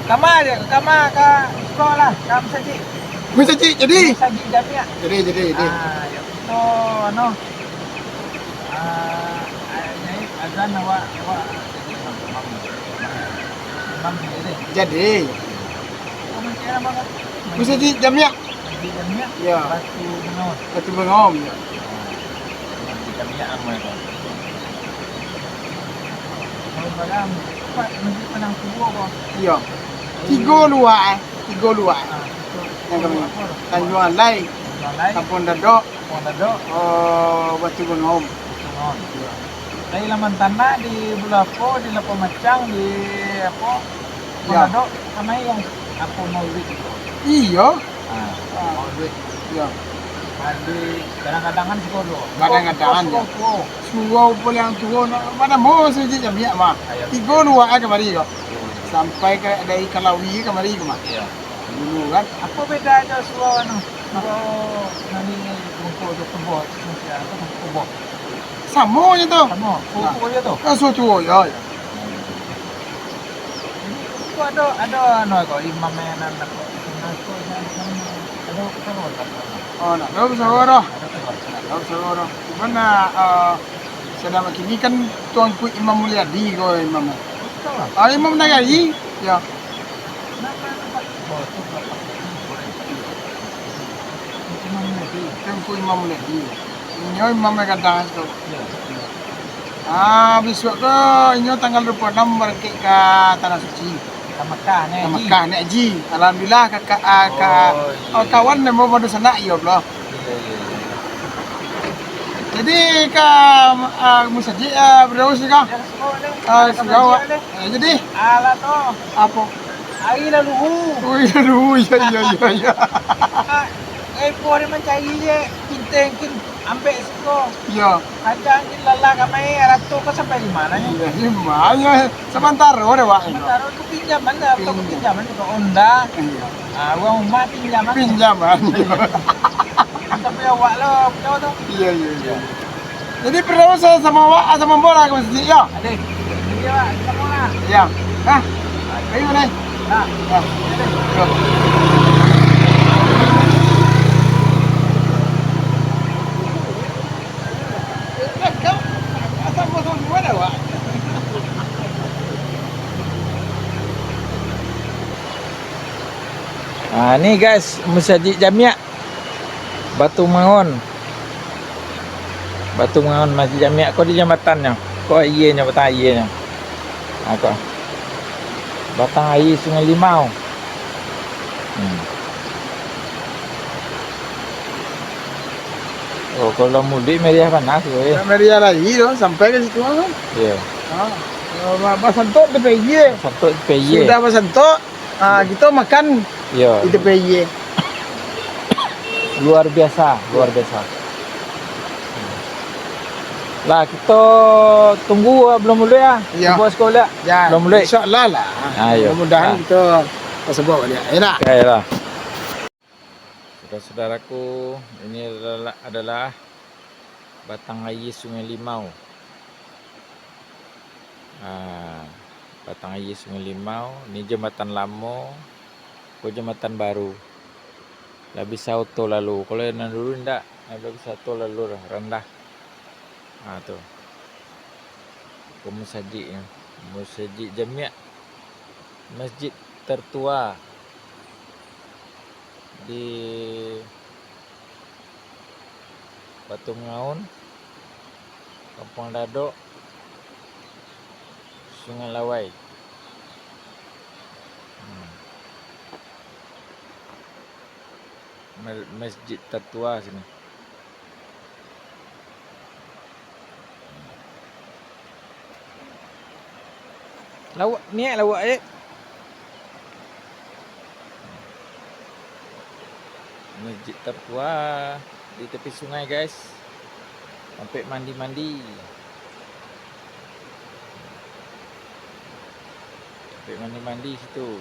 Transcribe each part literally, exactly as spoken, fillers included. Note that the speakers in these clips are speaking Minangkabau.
Kama je, kama ka sikola, ka masajik. Masajik jadi? Masajik Jamiah. Jadi, jadi, jadi. Ah, yo. So, anu, ah, ah, jadi azan awak, awak jadi imam, imam, imam sendiri. Jadi. Kau masajik apa, Kak? Masajik Jamiah. Masajik Jamiah? Ya. Batu Bengawan. Batu Bengawan, ya. Masajik Jamiah aman, Kak. Kalau malam, Pak, masajik Padang Kubua, Kak. Iya. Tigo luak, eh. Tigo luak. Ah, tigo. Yang kami. Tanjuang Alai. Tanjuang Alai. Kampuang Dadok. Kampuang Dadok. Oh, Batu Bengawan. Batu Bengawan. Iya. Dari Laman Tanah, di Bulu Apo, di Lapang Macang, di apo, Kampuang Dadok, sama yang apo, Maulid itu. Iya. Ah, Maulid. Iya. Maulid, kadang-kadang kan surau. Kadang-kadang, surau, ya. Surau. Surau paling tuo, nak, mana mau masajik Jamiah mah. Ayo. Tigo luak kamari ko. Sampai ka, dari Kalawi kamari ko mah. Iya. Dulu kan. Apo beda jo surau anu? Surau nani Bungkuk tu, Kubo, Kubo. Samo je tu. Samo, surau tuo je tu. Ah, surau tuo, ya, ya. Jadi, itu ado, ado anu ko, imam nan ado, ado pesawaran. Oh, nak tahu pesawaran. Ado pesawaran. Nak tahu pesawaran. Cuman, ah, ah, sadang kini kan Tuanku Imam Mulyadi ko imam. Betul lah. Ah, Imam Nagari. Ya. Kenapa, kenapa? Oh, itu berapa? Imam Mulyadi. Tuanku Imam Mulyadi. Inyo imam gadang tu. Ya. Ah, bisuak tu inyo tanggal dua puluh enam barangkek ka Tanah Suci. Ka Makkah, naiak haji. Ka Makkah, naiak haji. Alhamdulillah, ka, ka, ah, ka, oh, iya, oh, kawan namo badusanak, iyo, bro. Iya, iya, iya. Jadi, ka, ah, masajik, ah, berapa sih, Kak? Ya, surau ni. Ah, surau, Kak. Eh, jadi? Alah, tu. Apo? Ari lah luhu. Oh, iya, luhu. Iya, iya, iya, iya. Eh, buah dia mancari je. Kinting, kin, ambek siko. Iya. Ada angin lalah kamai, rato ko sampai di mana ni? Iya, di mana? Sementara deh, Wak. Sementara tu pinjaman dah, atau pinjaman ke Honda. Iya. Ah, uang rumah pinjaman. Pinjaman. Sampai awak lah, punya tu. Iya, iya, iya. Jadi, perlu sa-, samo awak, samo bola ka masajik, yo? Ade. Iya, Wak, samo lah. Iya. Hah? Ayo, Nay. Nah. Ya. Yo. Ah, ni, guys, Masajik Jamiah Batu Mangon. Batu Mangon, Masajik Jamiah. Ko di jambatannyo. Ko aianyo, batang aianyo. Ha, ko. Batang aia Sungai Limau. Hmm. Oh, kalau mudik meriah panas, weh. Nak meriah lagi tu, sampai ka situ, kan? Iya. Ha. Kalau ba-, basantok di P Y. Basantok di P Y. Sudah basantok, ha, kito makan di P Y. Iya. Luar biasa, luar biasa. Lah, kito tunggu, ah, belum mulai, ah. Iya. Cubo sekolah. Ya, belum mulai. InsyaAllah lah. Ah, iya. Mudah-mudahan kito tasabok baliak. Enak. Ya, iyalah. Saudara-saudaraku, ini adalah, adalah batang aia Sungai Limau. Ah, batang aia Sungai Limau, ni jambatan lamo, ko jambatan baru. Lah bisa oto lalu. Kalau nan dulu indak, lah bisa oto lalu lah, randah. Ah, tu. Ko masajiknyo, Masajik Jamiah, masjid tertua di Batu Mangaun, Kampuang Dadok, Sungai Lawai. Hmm. Ma-, masjid tertua sini. Lawak, niaik lawak, eh. Masjid tertua di tepi sungai, guys. Sampai mandi-mandi. Sampai mandi-mandi situ.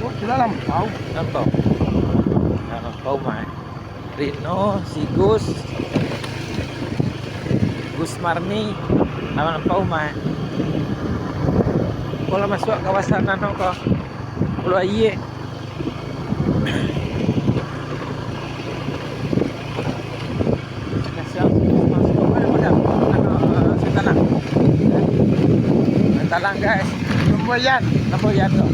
Oh, sudah lampau. Lampau. Nah, lampau mah. Rino, si Gus, Gus Marni, lampau mah. Kalau masuk kawasan anu ko, Pulau Aie. Talang, guys. Lamboyan. Lamboyan tu.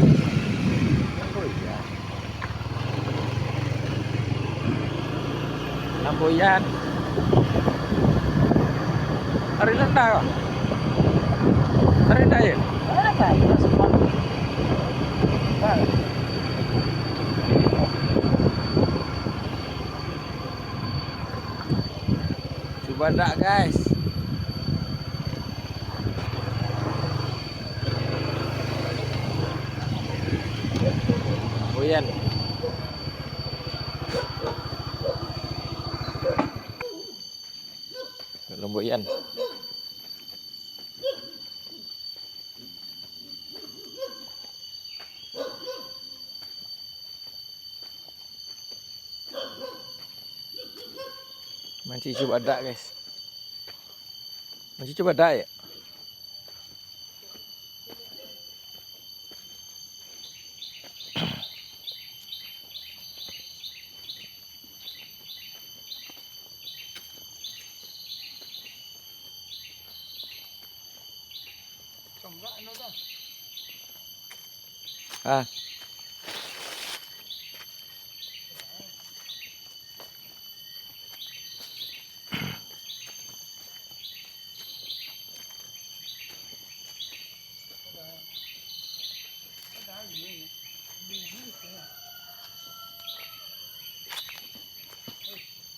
Lamboyan. Hari rendah ko? Hari rendah ya? Cuba ndak, guys. Lamboyan. Lamboyan. Mancicu badak, guys. Mancicu badak, ya? Ah.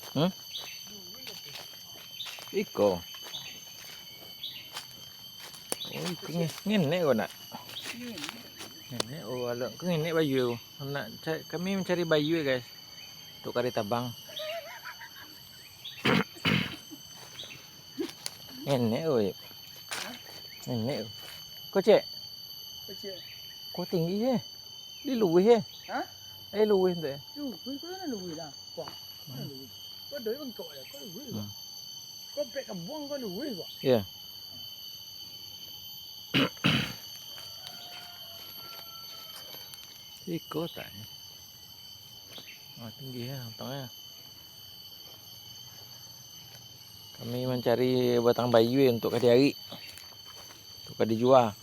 Hmm? Iko. Oh, iko nge-, ngenek ko nak. Ngenek, oh, alah, ko ngenek bayua. Nak ca-, kami mancari bayua, guys. Untuk kari tabang. Ngenek, oi. Ngenek. Ko cek. Ko tinggi, eh. Di luweh, eh. Hah? Eh, luweh tu, eh. Luweh, kau sana luweh lah. Wah, sana luweh. Kau dari bengkok ya, kau luweh, Pak. Hmm. Kau pek kabuang, kau luweh, Pak. Ya. Iko tak, eh. Wah, tinggi ya, batang ya. Kami mancari batang bayua untuk ka diarik, untuk ka dijua.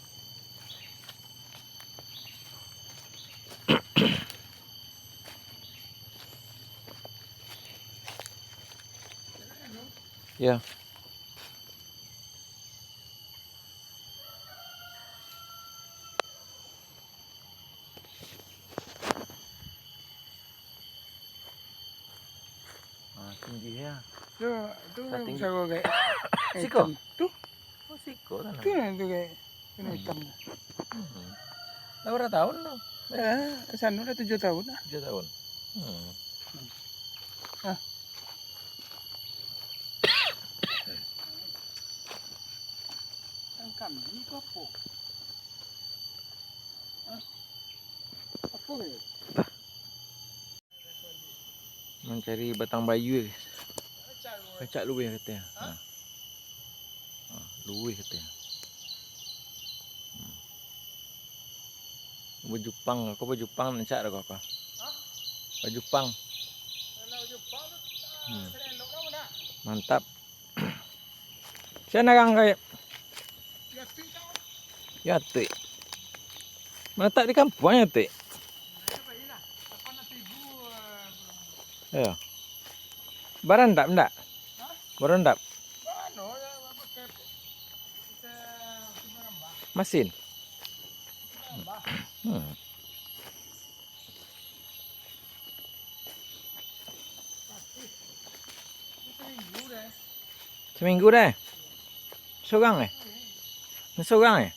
Ya. Ah, tinggi ya. Tu, tu. Tinggi. Siko? Hitam. Tu. Oh, siko tanah. Tu lah tu kayak kena hitam. Hmm. Lah bara tahun tu? Eh, sanu lah tujuh tahun lah. Tujuh tahun. Hmm. Ah. Kambing ko apo? Hah? Apo ko? Mancari batang bayua, guys. Rancak luweh katonyo. Ha. Ha, luweh katonyo. Hmm. Baju pang, kau baju pang rancak dah kau. Ha? Baju pang. Kalau baju pang tu, ah, hmm, mantap. Sian arang kau? Yatuik. Manatak di kampuang, Yatuik. Iyo. Barandap ndak? Barandap. Masin. Hmm. Saminggu deh. Sorang eh? Sorang eh?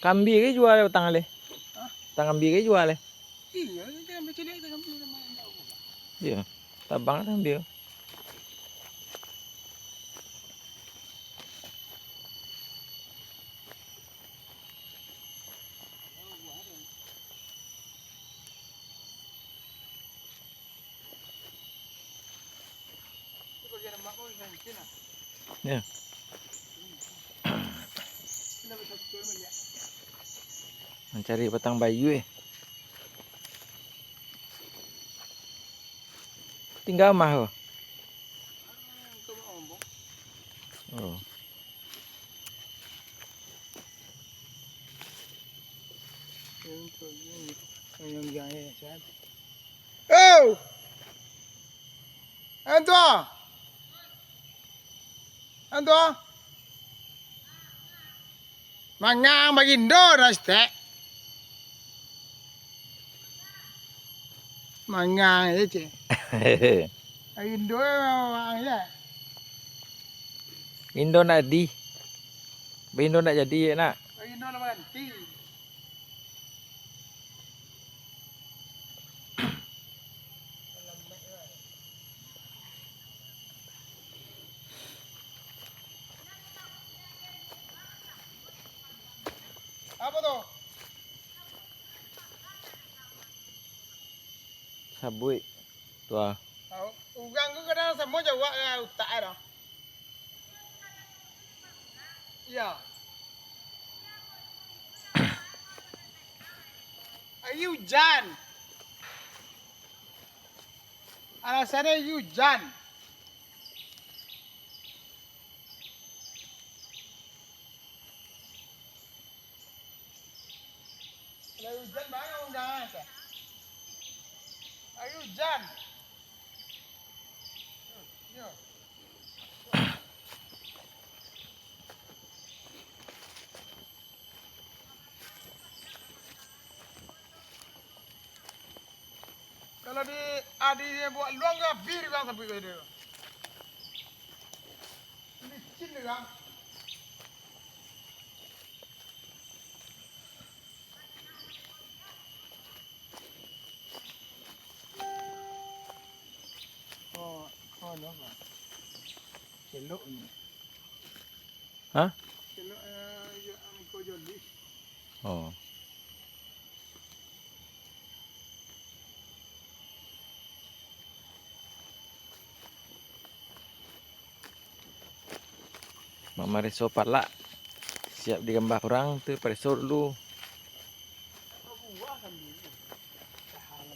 Kambia ka jua batang alai? Hah? Batang kambia ka jua alai? Iyo, kita ambil ciliak, kita ambil sama yang tahu. Iyo, tabang lah ambil. Ya. Mancari batang bayua, eh. Tingga mah ko. Oh. Oh! Antua! Antua! Mangang bagindo na stek. Mangang je, ceh. Bagindo mangang je. Indo nak di. Bagindo nak jadi nak. Bagindo lah baranti. Apo tu? Sabuik. Tu ah. Urang tu kadang samo jawab lah utak ai doh. Iyo. Ari ujan. Alasannyo ari ujan. Ari ujan, bana undangan, Kak. Ari ujan. Yo. Kalau di, adi buek luang, abih di luang sampai ka dia. Licin dia. Oh, oh, no, Bang. Elok ni. Hah? Elok, eh, ya, engkau jadi. Oh. Mak mareso palak, siap digambah urang tu pareso dulu.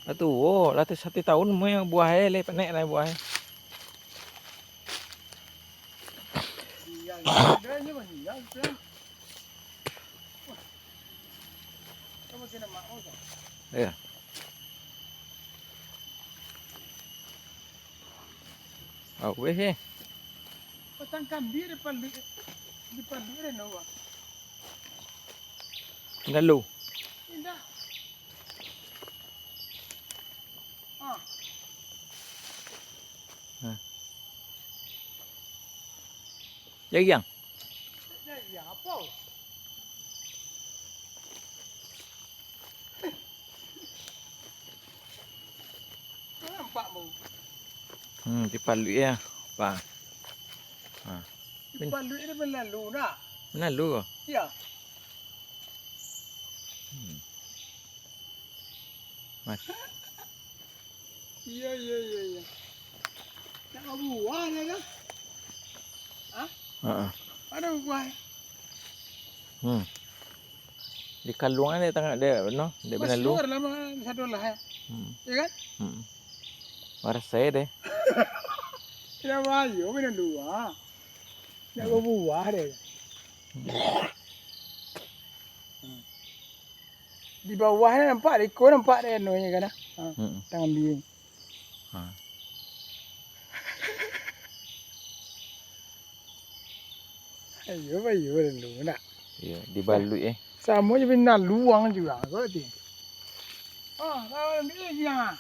Lah tuo, lah tu satu taun umua buah e, lai panek lah buah e. Iyo. Aweh, eh. Patang kambia dipaluik, dipaluik deh, no, Bang. Indak lu. Indak. Ah. Hah. Jariang. Jariang apo? Nampak, Bang. Hmm, dipaluik ya, Bang. Ha. Dipaluik ni banalu nak? Banalu. Iyo. Hmm. Mas. Iyo, iyo, iyo, iyo. Nak babuah dah kah? Hah? Heeh. Ado babuah. Hmm. Di kaluang dek tangah dek, no, dek banalu. Masih lah mah sado lah, eh. Hmm. Iyo kan? Hmm. Marasai deh. Iyo, bahayo banalu ah. Nak babuah deh. Hmm. Di bawah ni nampak, di iko nampak dek anu nyo kan, ah. Ha, hmm. Tangan dia. Ha. Ayo, ayo, dulu nak. Iyo, dibaluik, eh. Samo jo banalu juo, ko ti. Oh, lawan dia, ah.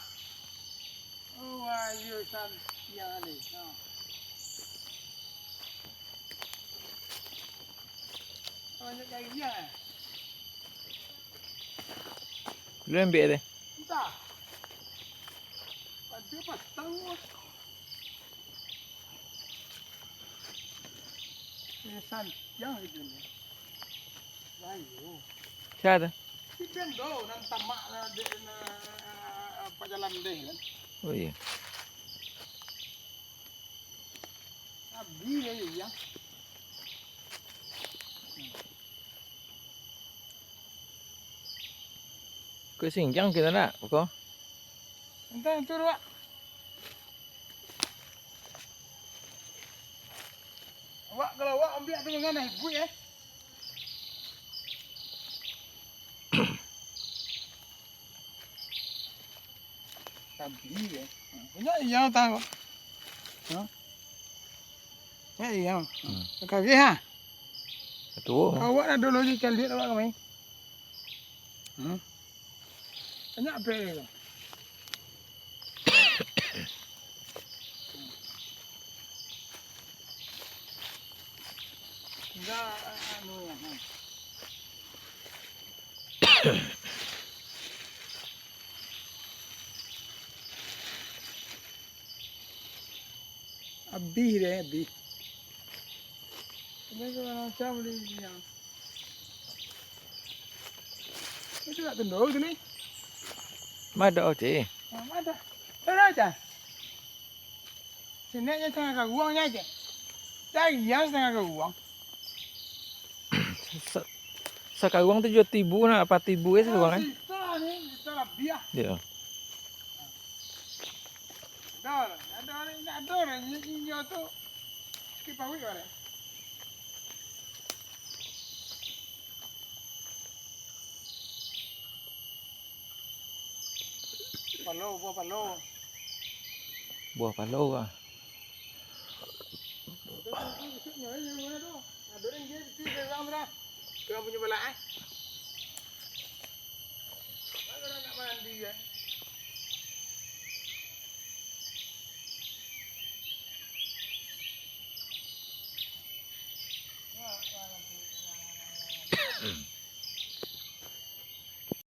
Oh, ayo, san, iyo, ni. Ha. Banyak gaya, eh. Lu ambiak deh. Entah. Ada patang, Bos. Ini santiang itu ni. Bayu. Sia tu? Si Ben tu, nan tamak, nan dek, nan, apa, jalan deh kan. Oh, iyo. Abih aja, ya. Kok sinjang kita nak, Koko? Entah, tu, Wak. Wak, kalau Wak ambiak tu mangan, eh, buik, eh. Sabi, eh. Banyak iya, tahu. Ha? Ya, iya. Hmm. Kagak, ha? Betul. Awak dah dulu je caliak awak kami. Hmm? Banyak apa ni? Enggak, anu, hmm. Abih deh, abih. Ini kalau macam ni, yang. Itu nak tunduk tu ni. Mado, Cik. Nah, mado. Tahu tak? Seneknya setengah karuang ni aja. Dari yang setengah karuang. Sa-, sakaruang tu juo tibu nak, apa tibu ya sakaruang kan? Juta ni, juta labiah. Ya. Ado lah, ado lah, indak ado lah, inyo, inyo tu sakik paruik lah. Palo, buah palo. Buah palo ah. Ado yang dia beti dia orang tu dah. Dia orang punyo balak eh.